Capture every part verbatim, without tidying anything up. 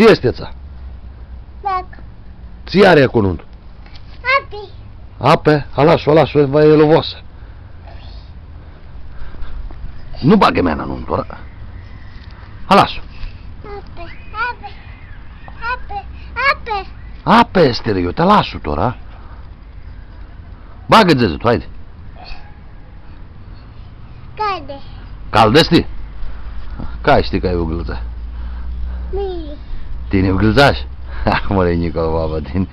Tsi easti atsea? Tsi ari aclo nuntu? Api. Api? Alas-u, alas-u, va elovosã. Nu bagã mãna nuntu, tora. Alas-u. Api, api, api, api. Api easti, re, eu ti alas-u, tora. Bagã dzãtsi tu, haidi. Caldã. Caldã easti? Cai shtii cã u gãldzã? Mini. Tini u gãldzash? Ha, mãre, Nicola, baba, tini.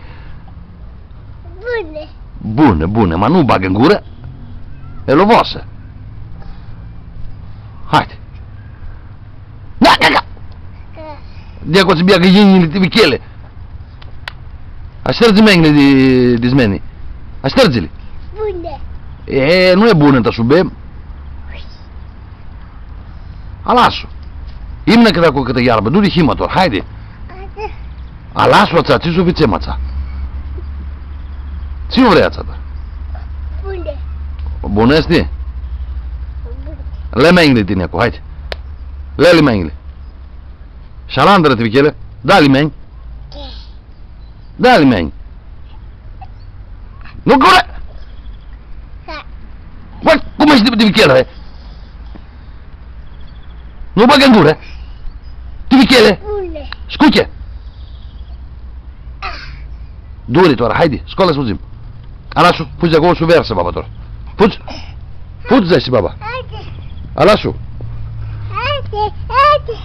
Bunã. Bunã, bunã, ma nu bagã n gurã. Elovosã. Haidi. Na, ca, ca. Ca. Di aclo tsi bia gãinjili ti vichele. Ashterdzi menjli di, di zmeni. Ashterdzi-li. Bunã. E, nu e bunã, ta s-u bem. Alas-u. Imnã cãtã aclo, cãtã iarbã. Du-ti hima tora, haidi. Alas-u atsea, tsi s-u fãtsem atsea? Tsi u vrei atsea ta? Bunã. Bunã easti? Bunã. Lea-li menjli tini aclo, haidi. Lea-li menjli. Shi alantrã ti vichele. Da-li menj. Da-li menj. Nu gurã! Hai. Bã, cum easti di, di vichele, hai? Nu bagã n gurã. Ti vichele. Bunã. Scuche. Du-ti tora, haidi, scoalã s-fudzim. Alas-u, fudzi aclo, s-u vearsã baba tora. Fudzi. Fudzi, dzãsi baba. Haidi. Alas-u. Haidi, haidi.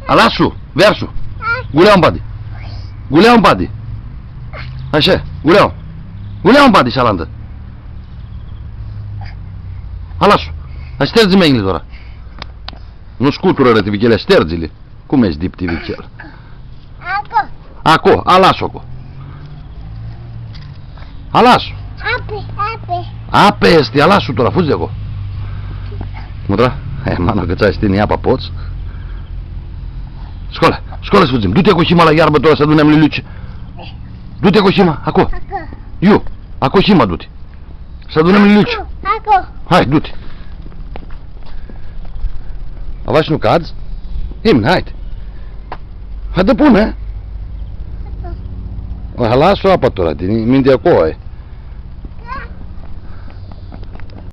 Alas-u, vearsã. Haidi. Gulea-u mpadi. Gulea-u mpadi. Ashi, gulea-u. Gulea-u mpadi shi alantã. Alas-u. Ashterdzi menjli tora. Nu scuturã, re, ti vichele, ashterdzi-li. Cum easti di ti vichele? Aclo. Aclo, alas-u aclo. Alas-u. Api, api. Api easti, alas-u tora, fudzi aclo. Mutra? E, ma, nu, cã tsi ai tini apa, pots? Scoalã, scoalã s-fudzim. Du-ti aclo hima la iarbã, tora s-adunãm lilici. Du-ti aclo hima, aclo. Aclo. Iu, aclo hima, du-ti. S-adunãm lilici. Aclo, aclo. Hai, du-ti. Ava shi nu cadz? Imnã, haidi. Haidi, pune. Aclo. Alas-u apa tora, tini, minti aclo ai.